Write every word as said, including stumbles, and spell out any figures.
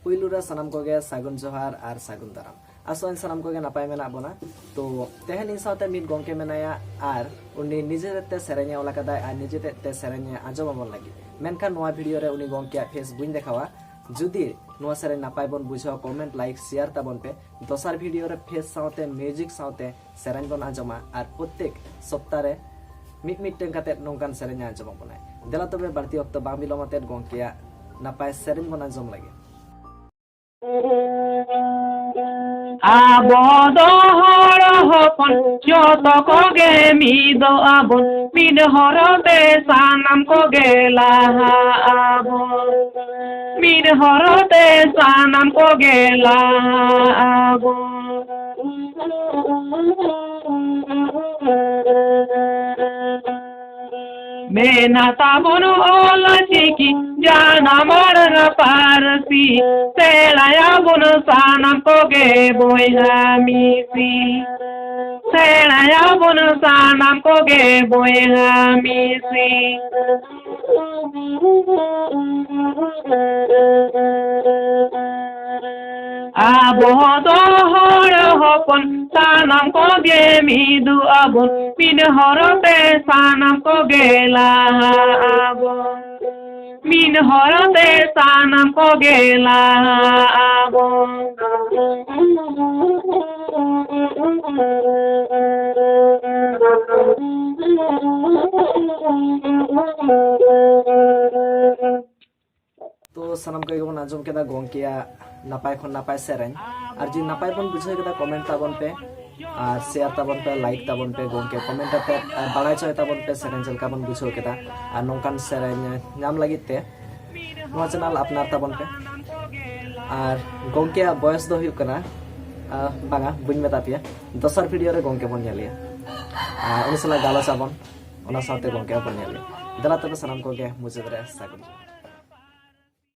ᱯᱩᱭᱞᱩ ᱨᱮ ᱥᱟᱱᱟᱢ ᱠᱚᱜᱮ ᱥᱟᱹᱜᱩᱱ ᱡᱚᱦᱟᱨ ᱟᱨ ᱥᱟᱹᱜᱩᱱ ᱫᱟᱨᱟᱢ᱾ ᱟᱥᱚᱜ ᱟᱹᱧ ᱥᱟᱱᱟᱢ ᱠᱚᱜᱮ ᱱᱟᱯᱟᱭ ᱢᱮᱱᱟᱜ ᱵᱚᱱᱟ᱾ ᱛᱚ, ᱛᱮᱦᱮᱧ ᱤᱧ ᱥᱟᱶᱛᱮ ᱢᱤᱫ ᱜᱚᱢᱠᱮ ᱢᱮᱱᱟᱭᱟ ᱟᱨ ᱩᱱᱤ ᱱᱤᱡᱮ ᱛᱮ ᱥᱮᱨᱮᱧ ᱮ ᱚᱞ ᱟᱠᱟᱫᱟᱭ ᱟᱨ ᱱᱤᱡᱮ ᱛᱮ ᱥᱮᱨᱮᱧ ᱮ ᱟᱸᱡᱚᱢ ᱟᱵᱚᱱ ᱞᱟᱹᱜᱤᱫ᱾ ᱢᱮᱱᱠᱷᱟᱱ ᱱᱚᱣᱟ ᱵᱷᱤᱰᱤᱭᱳ ᱨᱮ ᱩᱱᱤ ᱜᱚᱢᱠᱮᱭᱟᱜ ᱯᱷᱮᱥ ᱵᱟᱹᱧ ᱫᱮᱠᱷᱟᱣᱟ᱾ ᱡᱩᱫᱤ ᱱᱚᱣᱟ ᱥᱮᱨᱮᱧ ᱱᱟᱯᱟᱭ ᱵᱚᱱ ᱵᱩᱡᱷᱟᱹᱣᱟ, ᱠᱚᱢᱮᱱᱴ, ᱞᱟᱭᱤᱠ, ᱥᱮᱭᱟᱨ ᱛᱟᱵᱚᱱ ᱯᱮ᱾ ᱫᱚᱥᱟᱨ ᱵᱷᱤᱰᱤᱭᱳ ᱨᱮ ᱯᱷᱮᱥ ᱥᱟᱶᱛᱮ ᱢᱤᱣᱡᱤᱠ ᱥᱟᱶᱛᱮ ᱥᱮᱨᱮᱧ ᱵᱚᱱ ᱟᱸᱡᱚᱢᱟ ᱟᱨ ᱯᱨᱚᱛᱛᱮᱠ ᱥᱚᱯᱛᱟ ᱨᱮ ᱢᱤᱫ ᱢᱤᱫᱴᱟᱝ ᱠᱟᱛᱮᱫ ᱱᱚᱝᱠᱟᱱ ᱥᱮᱨᱮᱧ ᱮ ᱟᱸᱡᱚᱢ ᱟᱵᱚᱱᱟᱭ᱾ ᱫᱮᱞᱟ ᱛᱚᱵᱮ ᱵᱟᱹᱲᱛᱤ ᱚᱠᱛᱚ ᱵᱟᱝ ᱵᱤᱞᱚᱢ ᱟᱛᱮᱫ ᱜᱚᱢᱠᱮᱭᱟᱜ ᱱᱟᱯᱟᱭ ᱥᱮᱨᱮᱧ ᱵᱚᱱ ᱟᱸᱡᱚᱢ ᱞᱟᱹᱜᱤᱫ᱾ ᱟᱵᱚ ᱫᱚ ᱦᱚᱲ ᱦᱚᱯᱚᱱ ᱡᱚᱛᱚ ᱠᱚᱜᱮ ᱢᱤᱫᱚᱜ ᱟᱵᱚᱱ, ᱢᱤᱫ ᱦᱚᱨᱚ ᱛᱮ ᱥᱟᱱᱟᱢ ᱠᱚᱜᱮ ᱞᱟᱦᱟᱜ ᱟᱵᱚᱱ, ᱢᱤᱫ ᱦᱚᱨᱚ ᱛᱮ ᱥᱟᱱᱟᱢ ᱠᱚᱜᱮ ᱞᱟᱦᱟᱜ ᱟᱵᱚᱱ᱾ ᱢᱮᱱᱟᱜ ᱛᱟᱵᱚᱱ ᱚᱞ ᱪᱤᱠᱤ ᱡᱟᱱᱟᱢ ᱟᱲᱟᱝ ᱯᱟᱹᱨᱥᱤ, ᱥᱮᱬᱟᱭᱟᱵᱚᱱ ᱥᱟᱱᱟᱢ ᱠᱚᱜᱮ ᱵᱚᱭᱦᱟ ᱢᱤᱥᱤ, ᱥᱮᱬᱟᱭᱟᱵᱚᱱ ᱥᱟᱱᱟᱢ ᱠᱚᱜᱮ ᱵᱚᱭᱦᱟ ᱢᱤᱥᱤ᱾ ᱟᱵᱚ ᱫᱚ ᱦᱚᱲ ᱦᱚᱯᱚᱱ ᱥᱟᱱᱟᱢ ᱠᱚᱜᱮ ᱢᱤᱫᱚᱜ ᱟᱵᱚᱱ, ᱢᱤᱫ ᱦᱚᱨᱚ ᱛᱮ ᱥᱟᱱᱟᱢ ᱠᱚᱜᱮ ᱞᱟᱦᱟᱜ ᱟᱵᱚᱱ, ᱢᱤᱫ ᱦᱚᱨᱚ ᱛᱮ ᱥᱟᱱᱟᱢ ᱠᱚᱜᱮ ᱞᱟᱦᱟᱜ ᱟᱵᱚᱱ᱾ ᱛᱚ, ᱥᱟᱱᱟᱢ ᱠᱚᱜᱮ ᱵᱚᱱ ᱟᱸᱡᱚᱢ ᱠᱮᱫᱟ ᱜᱚᱢᱠᱮᱭᱟᱜ ᱱᱟᱯᱟᱭ ᱠᱷᱚᱱ ᱱᱟᱯᱟᱭ ᱥᱮᱨᱮᱧ᱾ ᱟᱨ ᱡᱩᱫᱤ ᱱᱟᱯᱟᱭ ᱵᱚᱱ ᱵᱩᱡᱷᱟᱹᱣ ᱠᱮᱫᱟ, ᱠᱚᱢᱮᱱᱴ ᱛᱟᱵᱚᱱ ᱯᱮ ᱟᱨ ᱥᱮᱭᱟᱨ ᱛᱟᱵᱚᱱ ᱯᱮ, ᱞᱟᱭᱤᱠ ᱛᱟᱵᱚᱱ ᱯᱮ ᱜᱚᱢᱠᱮ, ᱠᱚᱢᱮᱱᱴ ᱟᱛᱮ, ᱟᱨ ᱵᱟᱲᱟᱭ ᱦᱚᱪᱚᱭ ᱛᱟᱵᱚᱱ ᱯᱮ ᱥᱮᱨᱮᱧ ᱪᱮᱫ ᱞᱮᱠᱟ ᱵᱚᱱ ᱵᱩᱡᱷᱟᱹᱣ ᱠᱮᱫᱟ᱾ ᱟᱨ ᱱᱚᱝᱠᱟᱱ ᱥᱮᱨᱮᱧ ᱧᱟᱢ ᱞᱟᱹᱜᱤᱫ ᱛᱮ ᱱᱚᱣᱟ ᱪᱮᱱᱮᱞ ᱟᱯᱱᱟᱨ ᱛᱟᱵᱚᱱ ᱯᱮ᱾ ᱟᱨ ᱜᱚᱢᱠᱮᱭᱟᱜ ᱵᱚᱭᱮᱥ ᱫᱚ ᱦᱩᱭᱩᱜ ᱠᱟᱱᱟ, ᱟᱨ ᱵᱟᱝᱟ, ᱵᱟᱹᱧ ᱢᱮᱛᱟ ᱯᱮᱭᱟ, ᱫᱚᱥᱟᱨ ᱵᱷᱤᱰᱤᱭᱳ ᱨᱮ ᱜᱚᱢᱠᱮ ᱵᱚᱱ ᱧᱮᱞᱮᱭᱟ᱾ ᱟᱨ ᱩᱱᱤ ᱥᱟᱞᱟᱜ ᱜᱟᱞᱚᱪ ᱟᱵᱚᱱ, ᱚᱱᱟ ᱥᱟᱶᱛᱮ ᱜᱚᱢᱠᱮ ᱦᱚᱸᱵᱚᱱ ᱧᱮᱞᱮᱭᱟ᱾ ᱫᱮᱞᱟ ᱛᱚᱵᱮ ᱥᱟᱱᱟᱢ ᱠᱚᱜᱮ ᱢᱩᱪᱟᱹᱫ ᱨᱮ ᱥᱟᱹᱜᱩᱱ ᱡᱚᱦᱟᱨ᱾